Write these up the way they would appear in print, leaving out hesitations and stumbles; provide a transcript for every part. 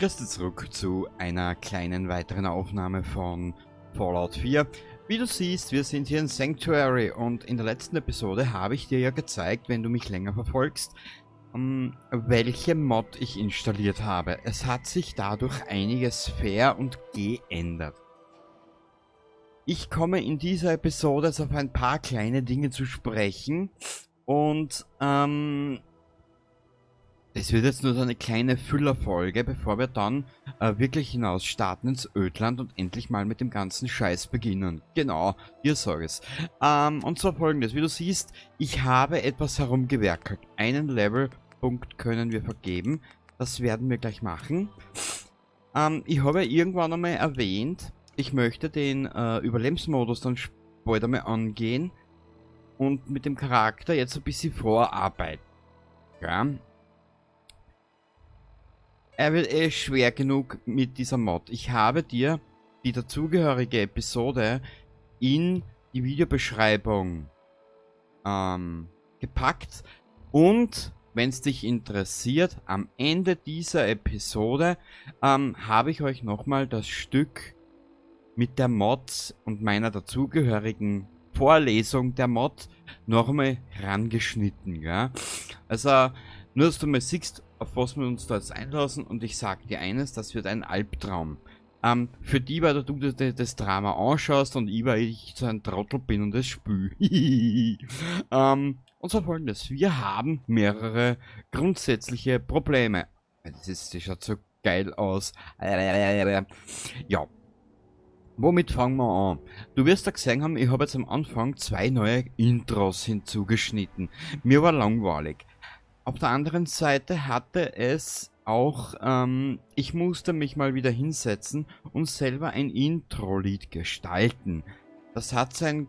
Christi zurück zu einer kleinen weiteren Aufnahme von Fallout 4. Wie du siehst, wir sind hier in Sanctuary und in der letzten Episode habe ich dir ja gezeigt, wenn du mich länger verfolgst, welche Mod ich installiert habe. Es hat sich dadurch einiges fair und geändert. Ich komme in dieser Episode jetzt auf ein paar kleine Dinge zu sprechen und es wird jetzt nur so eine kleine Füllerfolge, bevor wir dann wirklich hinaus starten ins Ödland und endlich mal mit dem ganzen Scheiß beginnen. Genau, hier sag ich's. Und zwar folgendes, wie du siehst, ich habe etwas herumgewerkelt. Einen Levelpunkt können wir vergeben, das werden wir gleich machen. Ich habe irgendwann einmal erwähnt, ich möchte den Überlebensmodus dann bald einmal angehen und mit dem Charakter jetzt ein bisschen vorarbeiten. Ja. Er wird eh schwer genug mit dieser Mod. Ich habe dir die dazugehörige Episode in die Videobeschreibung gepackt. Und wenn's dich interessiert, am Ende dieser Episode habe ich euch nochmal das Stück mit der Mod und meiner dazugehörigen Vorlesung der Mod nochmal rangeschnitten. Gell? Also, nur dass du mal siehst, auf was wir uns da jetzt einlassen, und ich sag dir eines, das wird ein Albtraum. Für die, weil du das Drama anschaust und ich, weil ich so ein Trottel bin und das spül. Und zwar folgendes, wir haben mehrere grundsätzliche Probleme. Das schaut so geil aus. Ja. Womit fangen wir an? Du wirst da gesehen haben, ich habe jetzt am Anfang 2 neue Intros hinzugeschnitten. Mir war langweilig. Auf der anderen Seite hatte es auch, ich musste mich mal wieder hinsetzen und selber ein Intro-Lied gestalten. Das hat seinen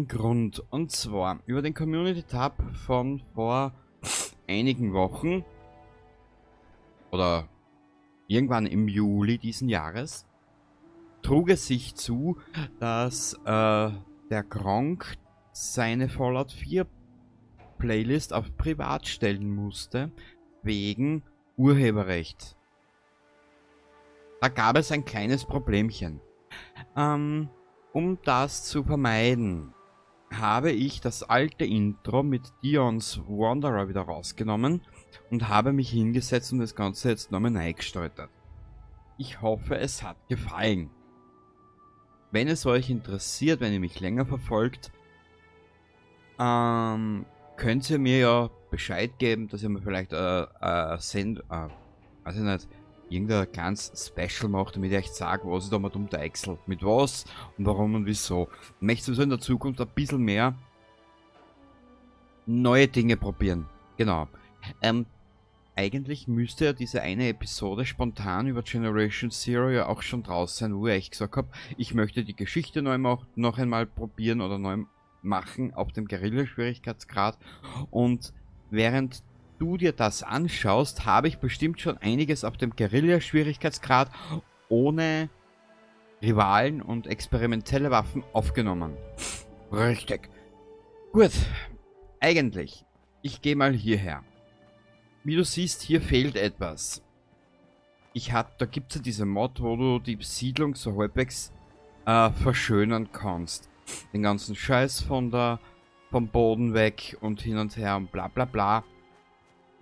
Grund. Und zwar über den Community-Tab von vor einigen Wochen oder irgendwann im Juli diesen Jahres trug es sich zu, dass der Gronkh seine Fallout 4 Playlist auf privat stellen musste, wegen Urheberrecht. Da gab es ein kleines Problemchen. Um das zu vermeiden, habe ich das alte Intro mit Dion's Wanderer wieder rausgenommen und habe mich hingesetzt und das Ganze jetzt nochmal neu gestaltet. Ich hoffe, es hat gefallen. Wenn es euch interessiert, wenn ihr mich länger verfolgt, könnt ihr mir ja Bescheid geben, dass ihr mir vielleicht weiß ich nicht, irgendein kleines Special macht, damit ich euch sage, was ich da mal dumm deichsel. Mit was und warum und wieso. Ich möchte sowieso in der Zukunft ein bisschen mehr neue Dinge probieren. Genau. Eigentlich müsste ja diese eine Episode spontan über Generation Zero ja auch schon draus sein, wo ich echt gesagt hab, ich möchte die Geschichte neu noch einmal probieren oder neu machen auf dem Guerilla-Schwierigkeitsgrad. Und während du dir das anschaust, habe ich bestimmt schon einiges auf dem Guerilla-Schwierigkeitsgrad ohne Rivalen und experimentelle Waffen aufgenommen. Richtig. Gut. Eigentlich, ich gehe mal hierher. Wie du siehst, hier fehlt etwas. Da gibt's ja diese Mod, wo du die Siedlung so halbwegs verschönern kannst. Den ganzen Scheiß vom Boden weg und hin und her und bla bla bla.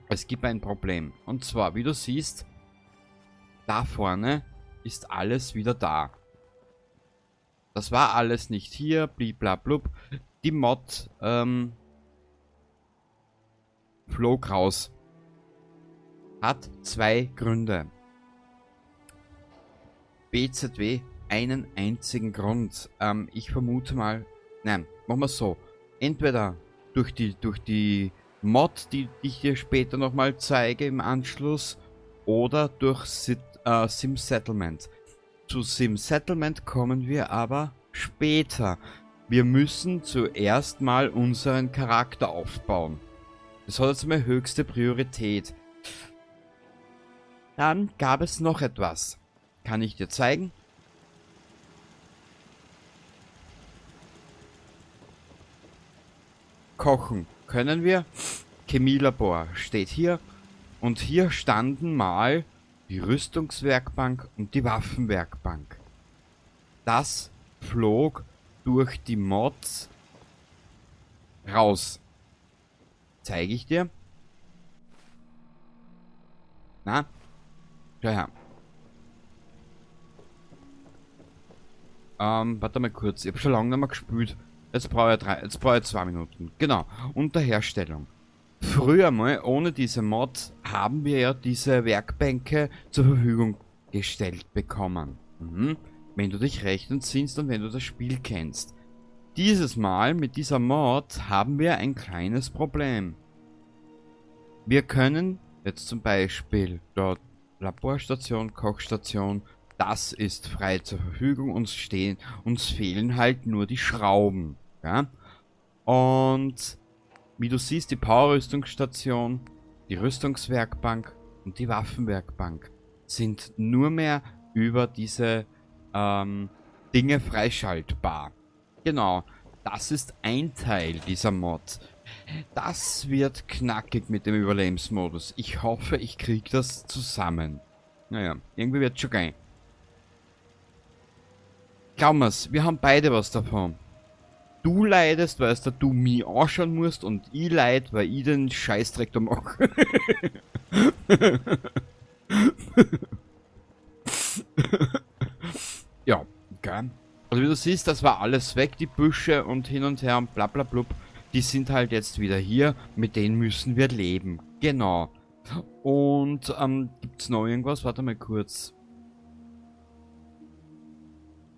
Es gibt ein Problem. Und zwar, wie du siehst, da vorne ist alles wieder da. Das war alles nicht hier, bliblablub. Die Mod flog raus. Hat 2 Gründe. BZW einen einzigen Grund. Ich vermute mal, nein, machen wir so. Entweder durch die Mod, die ich dir später nochmal zeige im Anschluss, oder durch Sim Settlement. Zu Sim Settlement kommen wir aber später. Wir müssen zuerst mal unseren Charakter aufbauen. Das hat jetzt mal höchste Priorität. Dann gab es noch etwas. Kann ich dir zeigen? Kochen können wir. Chemielabor steht hier. Und hier standen mal Die Rüstungswerkbank und die Waffenwerkbank. Das flog durch die Mods raus. Zeige ich dir. Na? Schau her. Warte mal kurz. Ich hab schon lange nicht mehr gespielt. Jetzt brauche ich 2 Minuten. Genau. Unter Herstellung. Früher mal, ohne diese Mods, haben wir ja diese Werkbänke zur Verfügung gestellt bekommen. Mhm. Wenn du dich recht entsinnst und wenn du das Spiel kennst. Dieses Mal mit dieser Mod haben wir ein kleines Problem. Wir können jetzt zum Beispiel dort Laborstation, Kochstation, das ist frei zur Verfügung, uns fehlen halt nur die Schrauben. Ja? Und wie du siehst, die Power-Rüstungsstation, die Rüstungswerkbank und die Waffenwerkbank sind nur mehr über diese Dinge freischaltbar. Genau, das ist ein Teil dieser Mod. Das wird knackig mit dem Überlebensmodus. Ich hoffe, ich krieg das zusammen. Naja, irgendwie wird's schon gehen. Glaub mir's, wir haben beide was davon. Du leidest, weil du mich anschauen musst, und ich leid, weil ich den Scheißdreck da mache. Ja, gell. Also wie du siehst, das war alles weg, die Büsche und hin und her und bla bla blub. Die sind halt jetzt wieder hier, mit denen müssen wir leben. Genau. Und gibt's noch irgendwas? Warte mal kurz.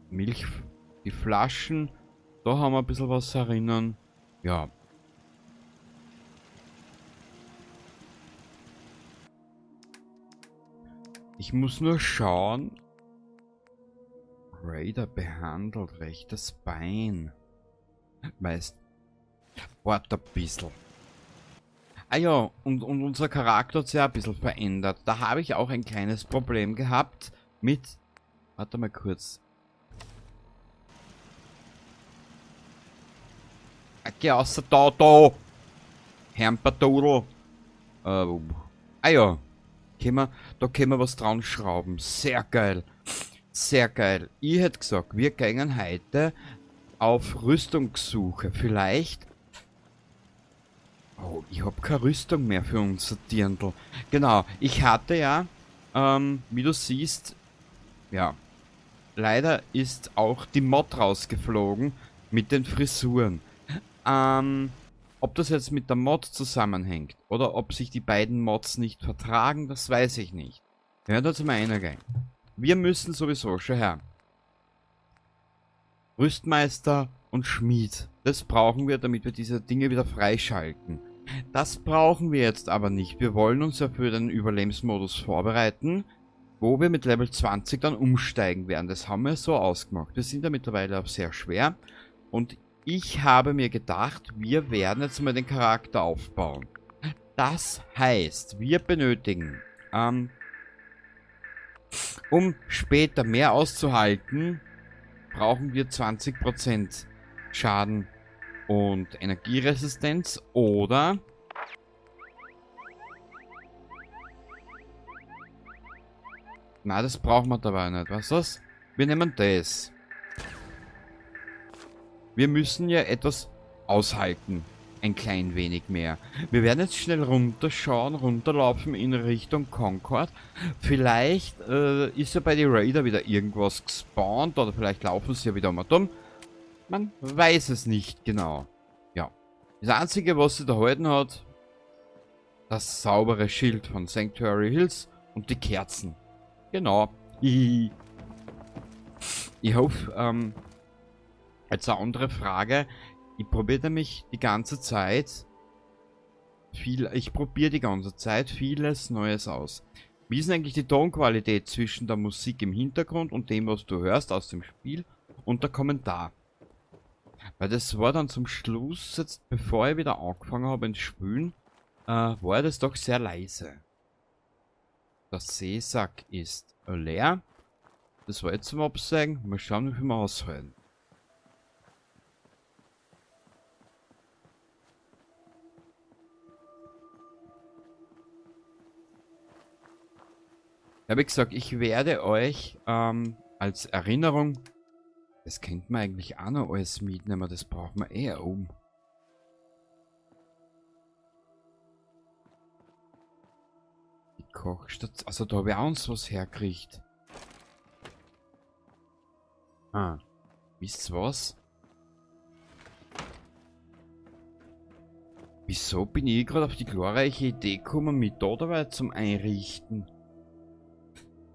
Milch, die Flaschen, da haben wir ein bisschen was erinnern. Ja. Ich muss nur schauen. Raider behandelt rechtes Bein. Weißt, warte ein bisschen. Ah ja, und unser Charakter hat sich auch ein bisschen verändert. Da habe ich auch ein kleines Problem gehabt mit... Warte mal kurz. Geh außer da, da! Herrnpadodel! Ah ja. Da können wir was dran schrauben. Sehr geil. Sehr geil. Ich hätte gesagt, wir gehen heute auf Rüstungssuche. Vielleicht... Oh, ich hab keine Rüstung mehr für unser Dirndl. Genau, ich hatte ja, wie du siehst, ja, leider ist auch die Mod rausgeflogen mit den Frisuren. Ob das jetzt mit der Mod zusammenhängt oder ob sich die beiden Mods nicht vertragen, das weiß ich nicht. Ja, dazu mal einer gehen. Wir müssen sowieso, schau her. Rüstmeister und Schmied. Das brauchen wir, damit wir diese Dinge wieder freischalten. Das brauchen wir jetzt aber nicht. Wir wollen uns ja für den Überlebensmodus vorbereiten, wo wir mit Level 20 dann umsteigen werden. Das haben wir so ausgemacht. Wir sind ja mittlerweile auch sehr schwer. Und ich habe mir gedacht, wir werden jetzt mal den Charakter aufbauen. Das heißt, wir benötigen, um später mehr auszuhalten, brauchen wir 20% Schaden und Energieresistenz oder na, das brauchen wir dabei nicht. Was ist das? Wir nehmen das. Wir müssen ja etwas aushalten. Ein klein wenig mehr. Wir werden jetzt schnell runterschauen, runterlaufen in Richtung Concord. Vielleicht ist ja bei den Raider wieder irgendwas gespawnt oder vielleicht laufen sie ja wieder mal dumm. Man weiß es nicht genau. Ja. Das Einzige, was sie da halten hat, das saubere Schild von Sanctuary Hills und die Kerzen. Genau. Ich hoffe, jetzt eine andere Frage. Ich probiere nämlich die ganze Zeit viel, ich probiere die ganze Zeit vieles Neues aus. Wie ist denn eigentlich die Tonqualität zwischen der Musik im Hintergrund und dem, was du hörst aus dem Spiel und der Kommentar? Weil das war dann zum Schluss, jetzt bevor ich wieder angefangen habe ins Spülen, war das doch sehr leise. Der Seesack ist leer. Das war jetzt zum Absägen. Mal schauen, wie viel wir aushalten. Ich habe gesagt, ich werde euch als Erinnerung, das kennt man eigentlich auch noch alles mitnehmen, das braucht man eh oben. Die Kochstation, also da habe ich auch uns was hergekriegt. Ah, wisst ihr was? Wieso bin ich gerade auf die glorreiche Idee gekommen, mich da dabei zum Einrichten?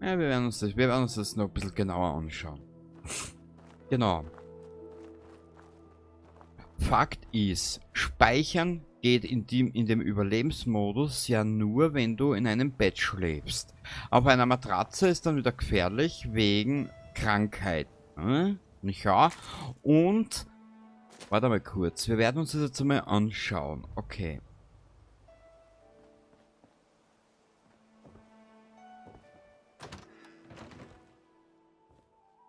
Ja, wir werden uns das noch ein bisschen genauer anschauen. Genau. Fakt ist, Speichern geht in dem Überlebensmodus ja nur, wenn du in einem Bett schläfst. Auf einer Matratze ist dann wieder gefährlich wegen Krankheit. Hm? Nicht wahr? Und, warte mal kurz, wir werden uns das jetzt einmal anschauen. Okay.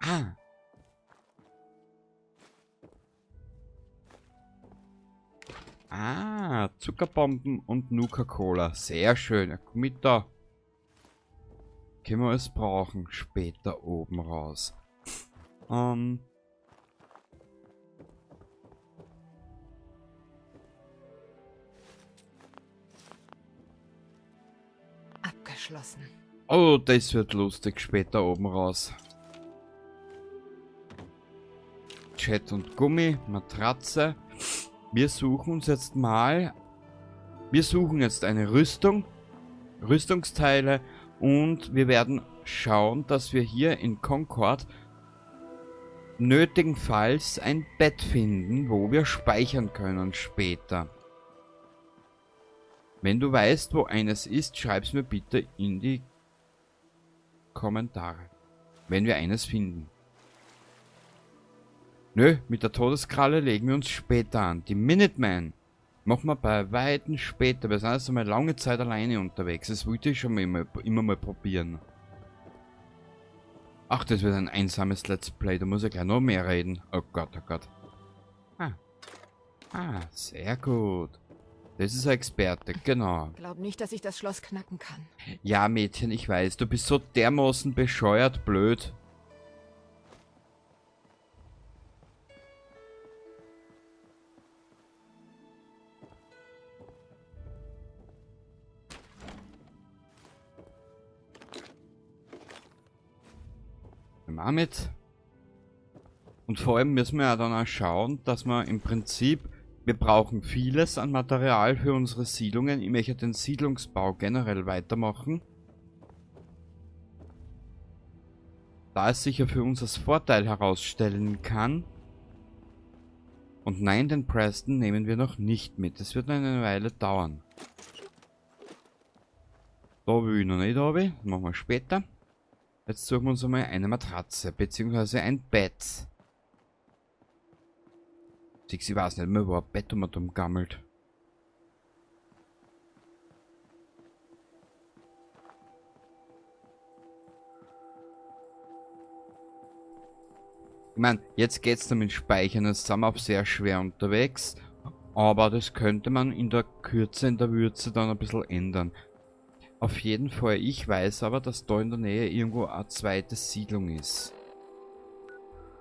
Ah. Ah, Zuckerbomben und Nuka-Cola. Sehr schön. Ja, komm mit da. Können wir es brauchen später oben raus. Abgeschlossen. Oh, das wird lustig später oben raus. Chat und Gummi, Matratze. Wir suchen uns jetzt mal... Wir suchen jetzt eine Rüstung, Rüstungsteile und wir werden schauen, dass wir hier in Concord nötigenfalls ein Bett finden, wo wir speichern können später. Wenn du weißt, wo eines ist, schreib's mir bitte in die Kommentare, wenn wir eines finden. Nö, mit der Todeskralle legen wir uns später an. Die Minuteman machen wir bei Weitem später. Wir sind also mal lange Zeit alleine unterwegs. Das wollte ich schon mal immer mal probieren. Ach, das wird ein einsames Let's Play. Da muss ich gleich noch mehr reden. Oh Gott, oh Gott. Ah. Ah, sehr gut. Das ist ein Experte, genau. Glaub nicht, dass ich das Schloss knacken kann. Ja, Mädchen, ich weiß. Du bist so dermaßen bescheuert blöd. Mit. Und vor allem müssen wir ja dann auch schauen, dass wir im Prinzip, wir brauchen vieles an Material für unsere Siedlungen. Ich möchte den Siedlungsbau generell weitermachen. Da es sich ja für uns als Vorteil herausstellen kann. Und nein, den Preston nehmen wir noch nicht mit. Das wird noch eine Weile dauern. Da will ich noch nicht runter. Das machen wir später. Jetzt suchen wir uns einmal eine Matratze, beziehungsweise ein Bett. Ich weiß nicht mehr, wo ein Bett umgammelt. Ich mein, jetzt geht's damit Speichern, jetzt sind wir auch sehr schwer unterwegs. Aber das könnte man in der Kürze, in der Würze dann ein bisschen ändern. Auf jeden Fall, ich weiß aber, dass da in der Nähe irgendwo eine zweite Siedlung ist.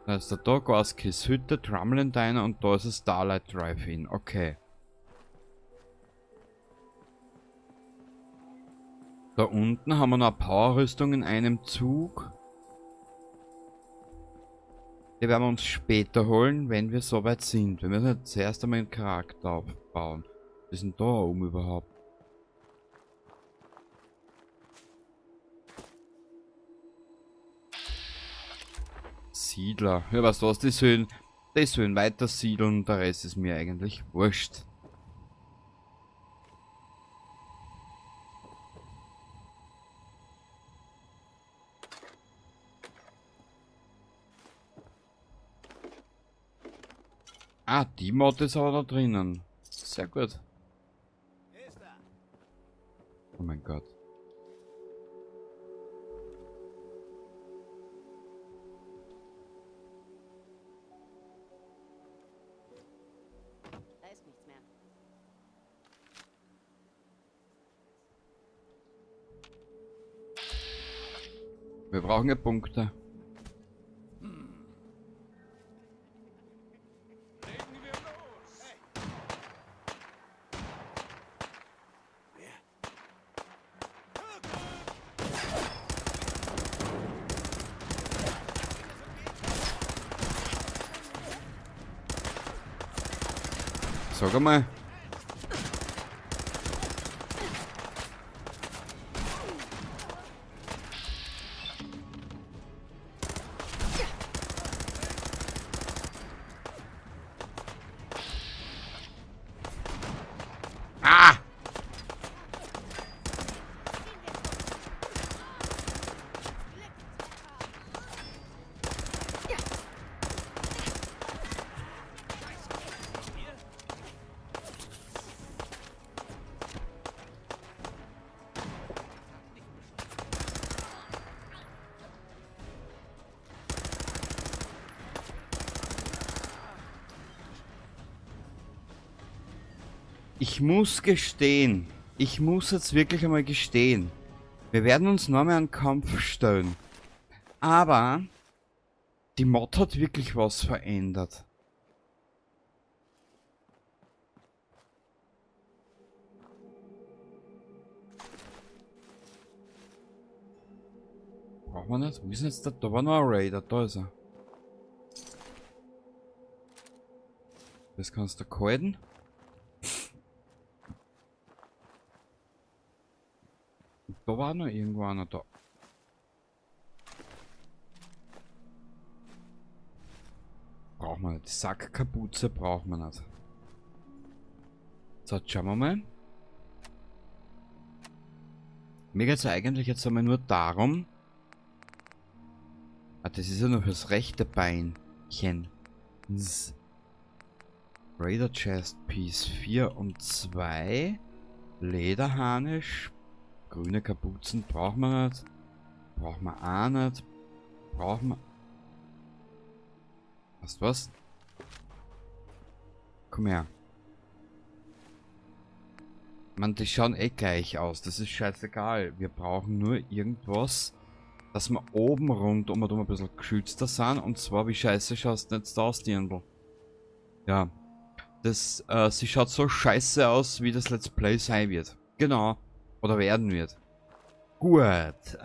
Da ist der da, Gorskis Hütte, Drumlin Diner und da ist das Starlight Drive-In. Okay. Da unten haben wir noch eine Powerrüstung in einem Zug. Die werden wir uns später holen, wenn wir soweit sind. Wir müssen jetzt zuerst einmal einen Charakter aufbauen. Was ist denn da oben überhaupt? Siedler. Ja, weißt du was, die sollen weiter siedeln, der Rest ist mir eigentlich wurscht. Ah, die Mod ist aber da drinnen. Sehr gut. Oh mein Gott. Da ist nichts mehr. Wir brauchen ja Punkte. Sag einmal. Ah! Ich muss gestehen, ich muss jetzt wirklich einmal gestehen, wir werden uns noch mal einen Kampf stellen, aber die Mod hat wirklich was verändert. Braucht man nicht? Wo ist denn jetzt der? Da war noch ein Raider, da ist er. Das kannst du halten. Da war noch irgendwo einer da. Braucht man nicht. Die Sackkapuze braucht man nicht. So, jetzt schauen wir mal. Mir geht's eigentlich jetzt einmal nur darum. Ah, das ist ja nur fürs rechte Beinchen. Z. Raider Chest Piece 4 und 2. Lederharnisch. Grüne Kapuzen brauchen wir nicht. Brauchen wir auch nicht. Brauchen wir. Weißt du was? Komm her. Man, die schauen eh gleich aus. Das ist scheißegal. Wir brauchen nur irgendwas, dass wir oben rundum und um ein bisschen geschützter sind. Und zwar, wie scheiße schaust du jetzt aus, Dirndl? Ja. Sie schaut so scheiße aus, wie das Let's Play sein wird. Genau. Oder werden wird. Gut.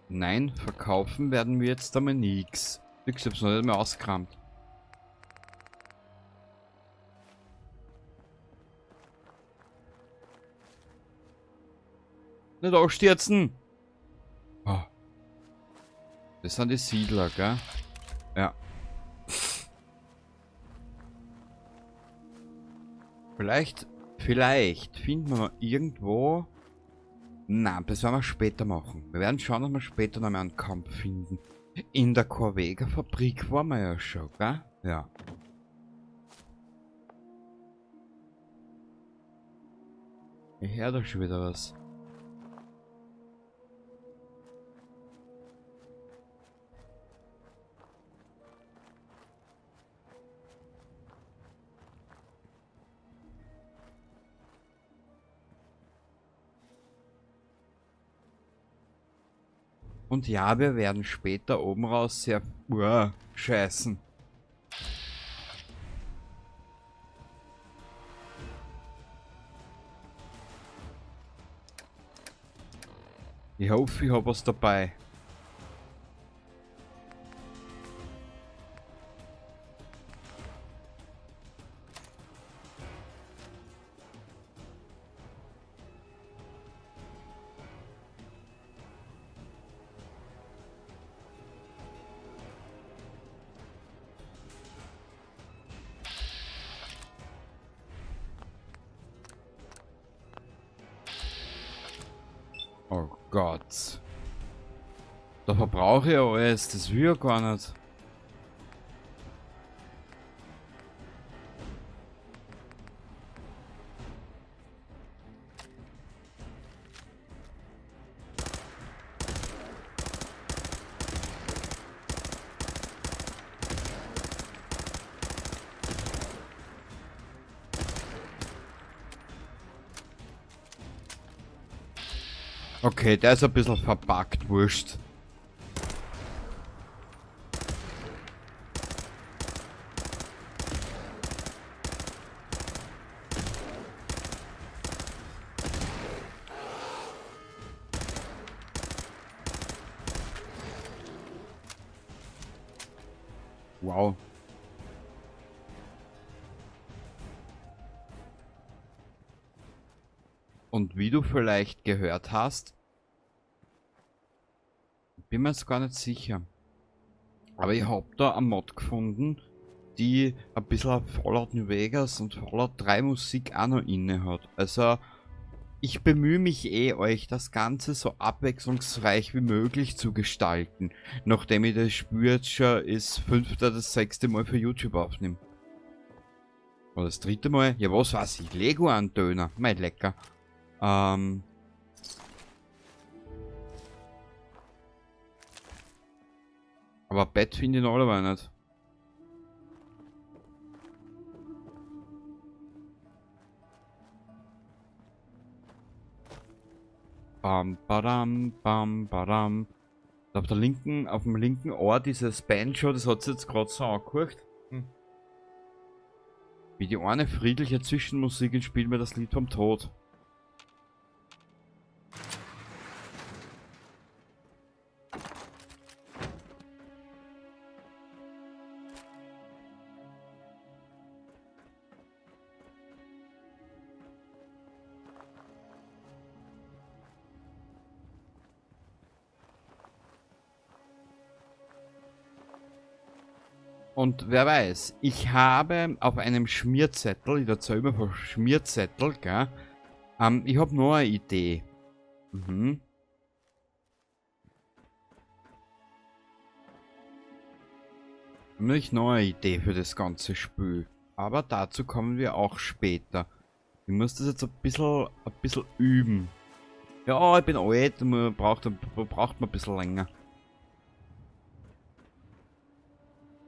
Nein, verkaufen werden wir jetzt einmal nix. Ich hab's noch nicht mehr ausgekramt. Nicht ausstürzen! Oh. Das sind die Siedler, gell? Ja. Vielleicht finden wir noch irgendwo... Na, das werden wir später machen. Wir werden schauen, dass wir später noch mal einen Kampf finden. In der Corvega-Fabrik waren wir ja schon, gell? Ja. Ich höre da schon wieder was. Und ja, wir werden später oben raus sehr scheißen. Ich hoffe, ich hab was dabei. Oh Gott. Da verbrauche ich ja alles, das will ich ja gar nicht. Okay, der ist ein bisschen verpackt, wurscht. Wow. Und wie du vielleicht gehört hast, bin mir jetzt gar nicht sicher. Aber ich hab da eine Mod gefunden, die ein bisschen Fallout New Vegas und Fallout 3 Musik auch noch inne hat. Also, ich bemühe mich eh, euch das Ganze so abwechslungsreich wie möglich zu gestalten, nachdem ich das Spiel jetzt schon das 5. oder das 6. Mal für YouTube aufnehme. Oder das 3. Mal? Ja, was weiß ich? Lego-Antöner. Mein lecker. Aber Bett finde ich noch alleweil nicht. Bam, badam, bam, badam. Auf der linken, auf dem linken Ohr dieses Banjo, das hat sich jetzt grad so angehört. Wie die eine friedliche Zwischenmusik und spielt mir das Lied vom Tod. Und wer weiß, ich habe auf einem Schmierzettel, ich erzähle immer von Schmierzettel, gell? Ich hab noch eine Idee. Nämlich noch eine Idee für das ganze Spiel. Aber dazu kommen wir auch später. Ich muss das jetzt ein bisschen üben. Ja, ich bin alt, man braucht man ein bisschen länger.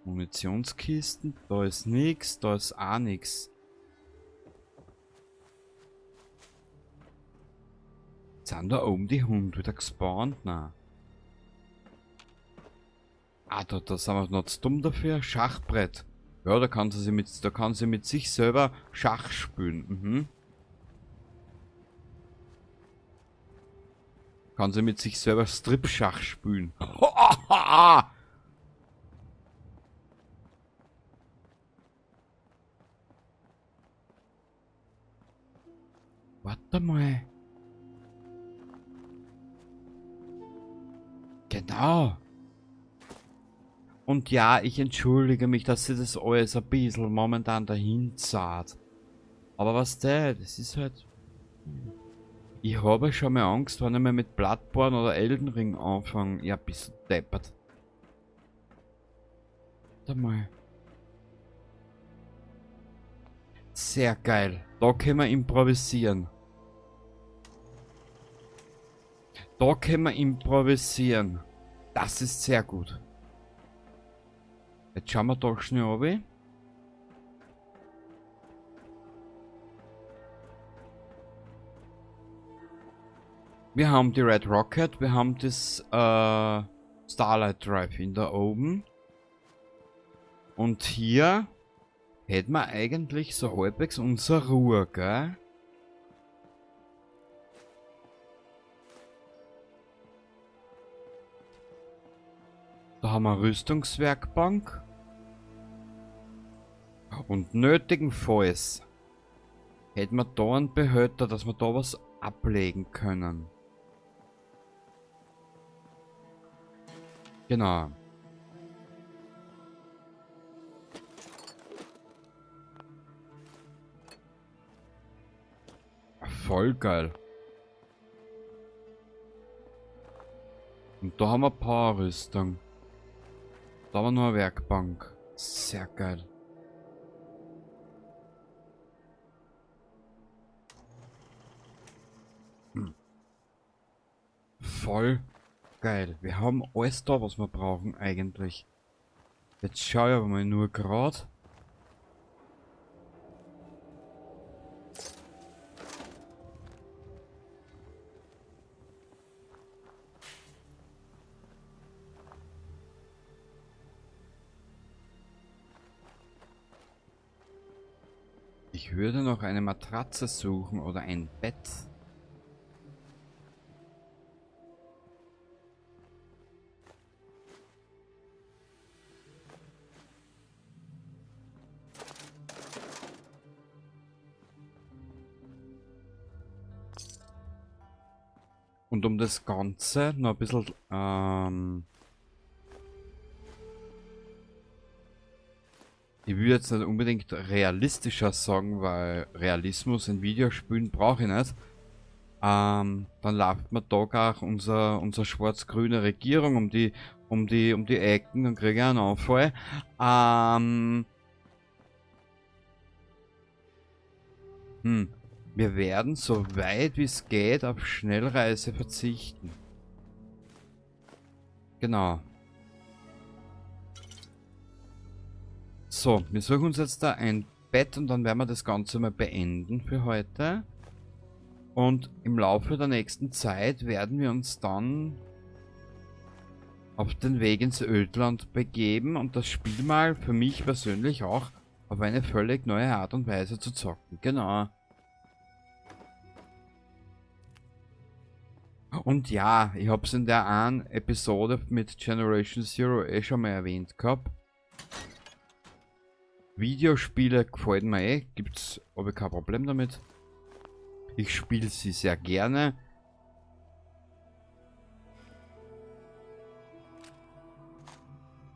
Munitionskisten, da ist nix, da ist auch nix. Sind da oben die Hunde wieder gespawnt? Nein. Ah, da sind wir noch zu dumm dafür. Schachbrett. Ja, da kann sie mit sich selber Schach spielen. Kann sie mit sich selber Strip-Schach spielen. Warte mal. Genau. Und ja, ich entschuldige mich, dass sie das alles ein bisschen momentan dahin zahlt. Aber was der, das ist halt... Ich habe schon mal Angst, wenn ich mal mit Bloodborne oder Elden Ring anfange. Ja, bist du deppert. Warte mal. Sehr geil. Da können wir improvisieren. Da können wir improvisieren. Das ist sehr gut. Jetzt schauen wir doch schnell runter. Wir haben die Red Rocket, wir haben das Starlight Drive in da oben. Und hier hätten wir eigentlich so halbwegs unsere Ruhe, gell? Da haben wir Rüstungswerkbank. Und nötigenfalls hätten wir da einen Behälter, dass wir da was ablegen können. Genau. Voll geil. Und da haben wir Powerrüstung. Da haben wir noch eine Werkbank. Sehr geil. Voll geil. Wir haben alles da, was wir brauchen eigentlich. Jetzt schau ich aber mal nur grad. Ich würde noch eine Matratze suchen oder ein Bett. Und um das Ganze noch ein bisschen ich will jetzt nicht unbedingt realistischer sagen, weil Realismus in Videospielen brauche ich nicht. Dann läuft mir da gar unser schwarz-grüne Regierung um die Ecken, dann kriege ich einen Anfall. Wir werden so weit wie es geht auf Schnellreise verzichten. Genau. So, wir suchen uns jetzt da ein Bett und dann werden wir das Ganze mal beenden für heute. Und im Laufe der nächsten Zeit werden wir uns dann auf den Weg ins Ödland begeben und das Spiel mal für mich persönlich auch auf eine völlig neue Art und Weise zu zocken. Genau. Und ja, ich hab's in der einen Episode mit Generation Zero eh schon mal erwähnt gehabt. Videospiele gefallen mir eh, gibt's, hab ich kein Problem damit. Ich spiele sie sehr gerne.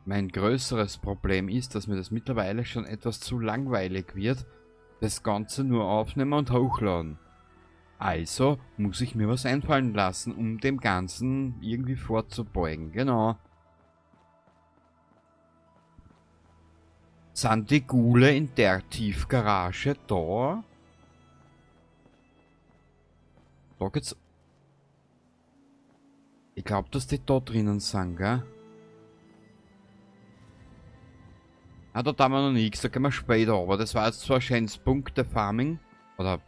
Mein größeres Problem ist, dass mir das mittlerweile schon etwas zu langweilig wird, das Ganze nur aufnehmen und hochladen. Also muss ich mir was einfallen lassen, um dem Ganzen irgendwie vorzubeugen. Genau. Sind die Ghule in der Tiefgarage da? Da geht's. Ich glaub, dass die da drinnen sind, gell? Ah, da tun wir noch nichts, da gehen wir später, aber das war jetzt zwar schönes Punkte-Farming. Oder,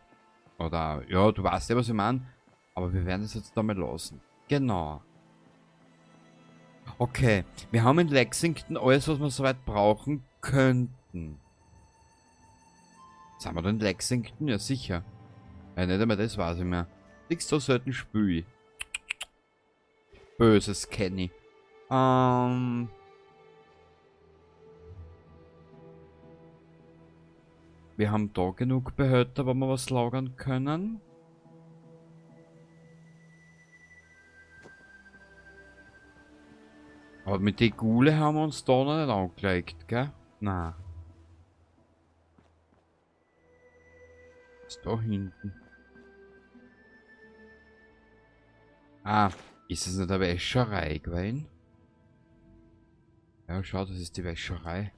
ja, du weißt ja, was ich mein. Aber wir werden das jetzt da mal lassen. Genau. Okay, wir haben in Lexington alles, was wir soweit brauchen könnten. Sind wir da in Lexington? Ja, sicher. Ja, nicht einmal das weiß ich mehr. Nix so selten spül ich. Böses Kenny. Wir haben da genug Behälter, wo wir was lagern können. Aber mit den Ghule haben wir uns da noch nicht angelegt, gell? Nein. Was ist da hinten? Ah, ist das nicht eine Wäscherei gewesen? Ja, schau, das ist die Wäscherei.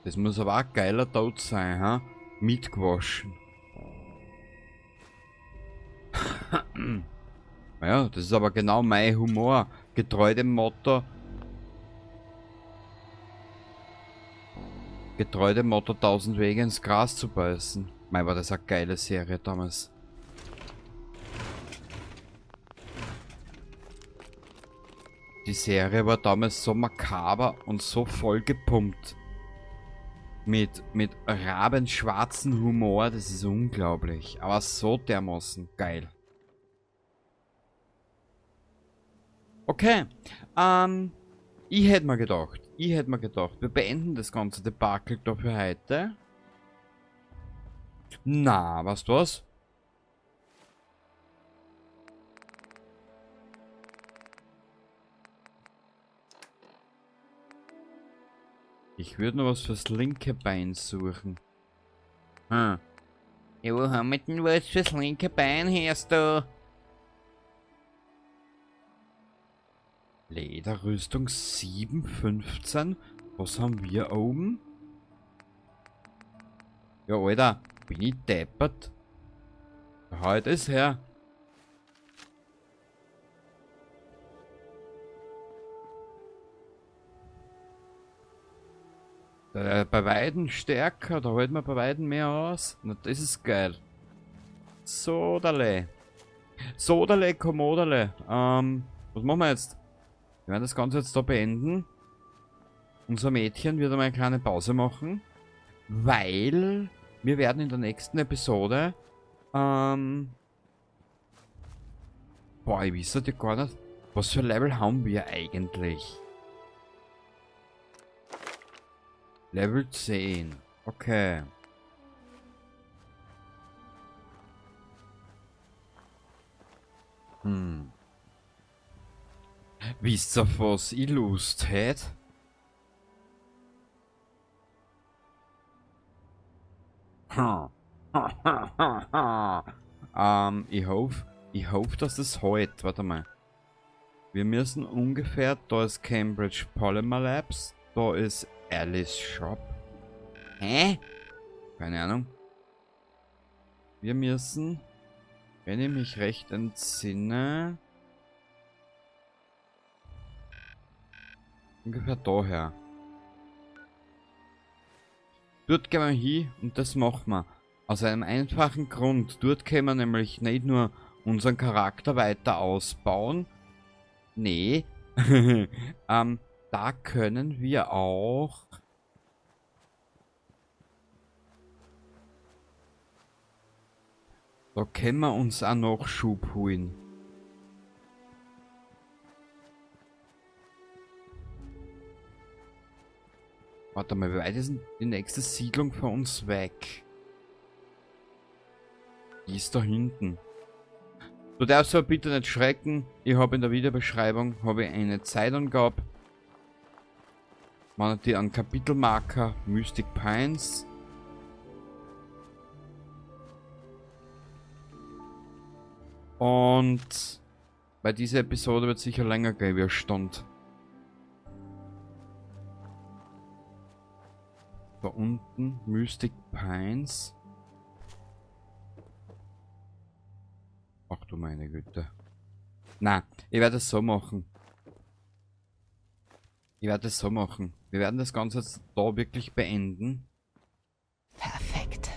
Das muss aber auch ein geiler Tod sein, ha? Mitgewaschen. Ja, das ist aber genau mein Humor. Getreu dem Motto. Getreu dem Motto, 1000 Wege ins Gras zu beißen. Mei, war das eine geile Serie damals. Die Serie war damals so makaber und so vollgepumpt. Mit rabenschwarzen Humor, das ist unglaublich. Aber so dermaßen geil. Okay, ich hätte mir gedacht, wir beenden das ganze Debakel da für heute. Na, weißt du was? Ich würde noch was fürs linke Bein suchen. Hm. Ja, wo haben wir denn was fürs linke Bein, hörst du? Lederrüstung 7,15. Was haben wir oben? Ja, Alter, bin ich deppert? Hau ich das her? Bei beiden stärker, da hält man bei beiden mehr aus. Na, das ist geil. Sodale. Sodale, Kommodale. Was machen wir jetzt? Wir werden das Ganze jetzt da beenden. Unser Mädchen wird einmal eine kleine Pause machen, weil wir werden in der nächsten Episode, boah, ich weiß ja gar nicht, was für Level haben wir eigentlich? Level 10. Okay. Wisst ihr, auf was ich Lust hätte? Ich hoffe, dass das heute. Warte mal. Wir müssen ungefähr. Da ist Cambridge Polymer Labs. Da ist Alice Shop. Hä? Keine Ahnung. Wir müssen, wenn ich mich recht entsinne, ungefähr daher. Dort gehen wir hin und das machen wir. Aus einem einfachen Grund. Dort können wir nämlich nicht nur unseren Charakter weiter ausbauen. Nee. Da können wir auch... Da können wir uns auch Nachschub holen. Warte mal, wie weit ist denn die nächste Siedlung von uns weg? Die ist da hinten. Du darfst aber bitte nicht schrecken. Ich habe in der Videobeschreibung eine Zeitangabe. Man hat die einen Kapitelmarker Mystic Pines. Und bei dieser Episode wird sicher länger gehen wie eine Stunde. Da unten Mystic Pines. Ach du meine Güte. Na, ich werde es so machen. Ich werde es so machen. Wir werden das Ganze jetzt da wirklich beenden. Perfekt.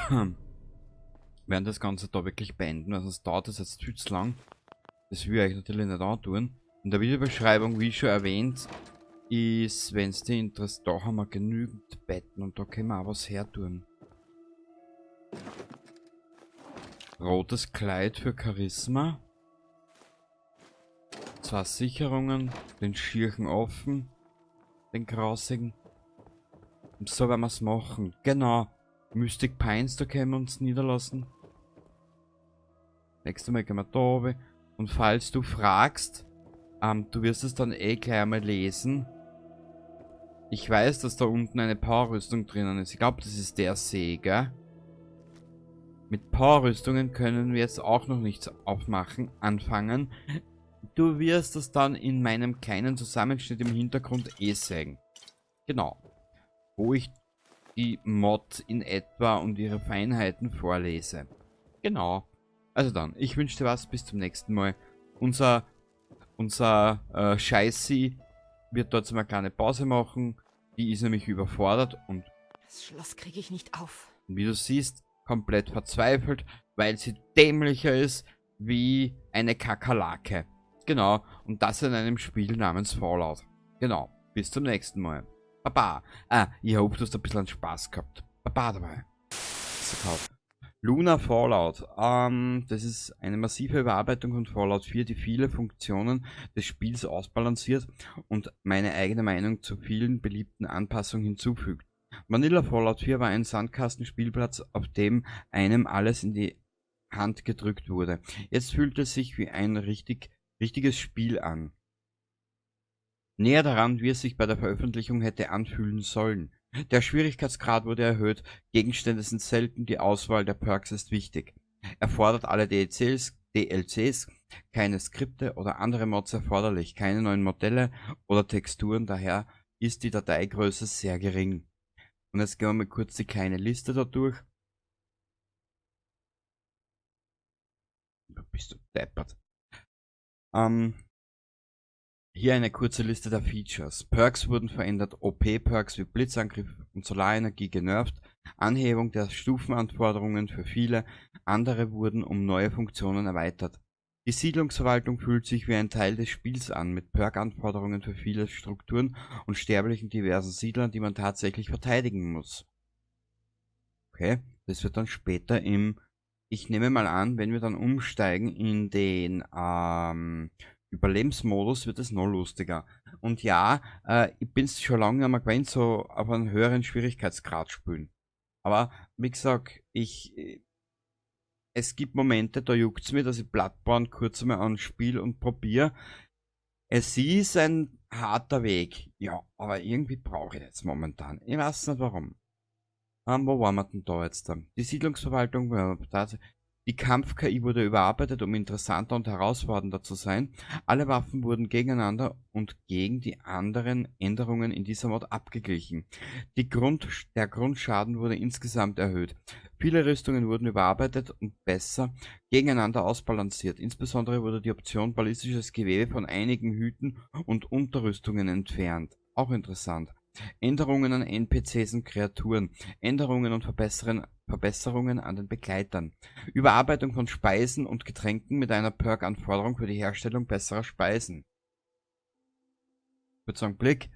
Wir werden das Ganze da wirklich beenden, weil sonst dauert das jetzt viel zu lang. Das will ich euch natürlich nicht antun. In der Videobeschreibung, wie schon erwähnt, ist, wenn's dich interessiert, da haben wir genügend Betten und da können wir auch was hertun. Rotes Kleid für Charisma. 2 Sicherungen, den schierchen offen, den grausigen. Und so werden wir's machen. Genau. Mystic Pines, da können wir uns niederlassen. Nächstes Mal gehen wir da runter. Und falls du fragst, du wirst es dann eh gleich einmal lesen. Ich weiß, dass da unten eine Powerrüstung drinnen ist. Ich glaub, das ist der See, gell? Mit Powerrüstungen können wir jetzt auch noch nichts anfangen. Du wirst das dann in meinem kleinen Zusammenschnitt im Hintergrund eh sehen. Genau. Wo ich die Mod in etwa und ihre Feinheiten vorlese. Genau. Also dann, ich wünsche dir was, bis zum nächsten Mal. Unser Scheißi wird dort mal eine kleine Pause machen. Die ist nämlich überfordert und Das Schloss kriege ich nicht auf. Wie du siehst, komplett verzweifelt, weil sie dämlicher ist wie eine Kakerlake. Genau, und das in einem Spiel namens Fallout. Genau, bis zum nächsten Mal. Baba. Ah, ich hoffe, du hast ein bisschen Spaß gehabt. Baba dabei. Lunar Fallout. Das ist eine massive Überarbeitung von Fallout 4, die viele Funktionen des Spiels ausbalanciert und meine eigene Meinung zu vielen beliebten Anpassungen hinzufügt. Vanilla Fallout 4 war ein Sandkastenspielplatz, auf dem einem alles in die Hand gedrückt wurde. Jetzt fühlt es sich wie ein richtiges Spiel an. Näher daran, wie es sich bei der Veröffentlichung hätte anfühlen sollen. Der Schwierigkeitsgrad wurde erhöht, Gegenstände sind selten, die Auswahl der Perks ist wichtig. Erfordert alle D L Cs, keine Skripte oder andere Mods erforderlich, keine neuen Modelle oder Texturen, daher ist die Dateigröße sehr gering. Und jetzt gehen wir mal kurz die kleine Liste da durch. Bist du deppert. Hier eine kurze Liste der Features. Perks wurden verändert, OP-Perks wie Blitzangriff und Solarenergie generft, Anhebung der Stufenanforderungen für viele, andere wurden um neue Funktionen erweitert. Die Siedlungsverwaltung fühlt sich wie ein Teil des Spiels an, mit Perk-Anforderungen für viele Strukturen und sterblichen diversen Siedlern, die man tatsächlich verteidigen muss. Okay, das wird dann später im, ich nehme mal an, wenn wir dann umsteigen in den Überlebensmodus, wird es noch lustiger. Und ja, ich bin's schon lange nicht mehr gewöhnt, so auf einen höheren Schwierigkeitsgrad spielen. Aber wie gesagt, es gibt Momente, da juckt's mir, dass ich Bloodborne kurz einmal anspiele und probiere. Es ist ein harter Weg, ja, aber irgendwie brauche ich das momentan. Ich weiß nicht warum. Wo waren wir denn da jetzt? Die Siedlungsverwaltung, die Kampf-KI wurde überarbeitet, um interessanter und herausfordernder zu sein. Alle Waffen wurden gegeneinander und gegen die anderen Änderungen in dieser Mod abgeglichen. Der Grundschaden wurde insgesamt erhöht. Viele Rüstungen wurden überarbeitet und besser gegeneinander ausbalanciert. Insbesondere wurde die Option ballistisches Gewebe von einigen Hüten und Unterrüstungen entfernt. Auch interessant. Änderungen an NPCs und Kreaturen, Änderungen und Verbesserungen an den Begleitern, Überarbeitung von Speisen und Getränken mit einer Perk-Anforderung für die Herstellung besserer Speisen. Kurzer Augenblick.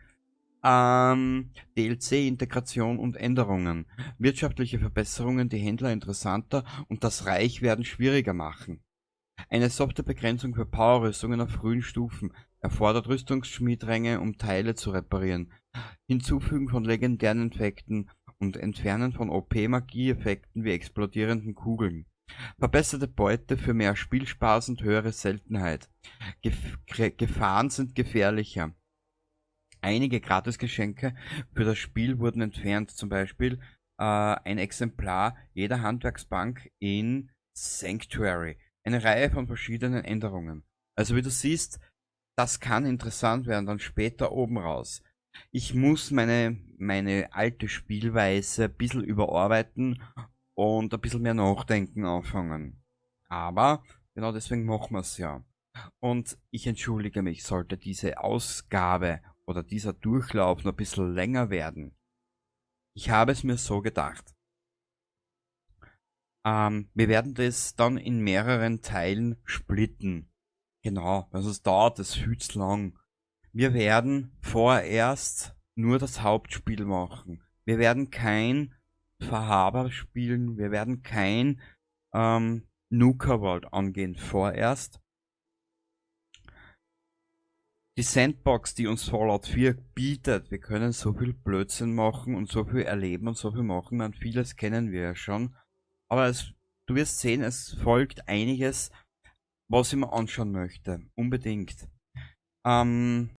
DLC-Integration und Änderungen. Wirtschaftliche Verbesserungen, die Händler interessanter und das Reichwerden schwieriger machen. Eine Softwarebegrenzung für Power-Rüstungen auf frühen Stufen erfordert Rüstungsschmiedränge, um Teile zu reparieren. Hinzufügen von legendären Effekten und Entfernen von O P-Magie-Effekten wie explodierenden Kugeln. Verbesserte Beute für mehr Spielspaß und höhere Seltenheit. Gefahren sind gefährlicher. Einige Gratisgeschenke für das Spiel wurden entfernt, zum Beispiel ein Exemplar jeder Handwerksbank in Sanctuary. Eine Reihe von verschiedenen Änderungen. Also wie du siehst, das kann interessant werden, dann später oben raus. Ich muss meine alte Spielweise ein bisschen überarbeiten und ein bisschen mehr nachdenken anfangen. Aber genau deswegen machen wir's ja. Und ich entschuldige mich, sollte diese Ausgabe oder dieser Durchlauf noch ein bisschen länger werden. Ich habe es mir so gedacht. Wir werden das dann in mehreren Teilen splitten. Genau, weil sonst dauert das viel zu lang. Wir werden vorerst nur das Hauptspiel machen. Wir werden kein Far Harbor spielen, wir werden kein Nuka World angehen vorerst. Die Sandbox, die uns Fallout 4 bietet, wir können so viel Blödsinn machen und so viel erleben und so viel machen, und vieles kennen wir ja schon. Aber du wirst sehen, es folgt einiges, was ich mir anschauen möchte. Unbedingt.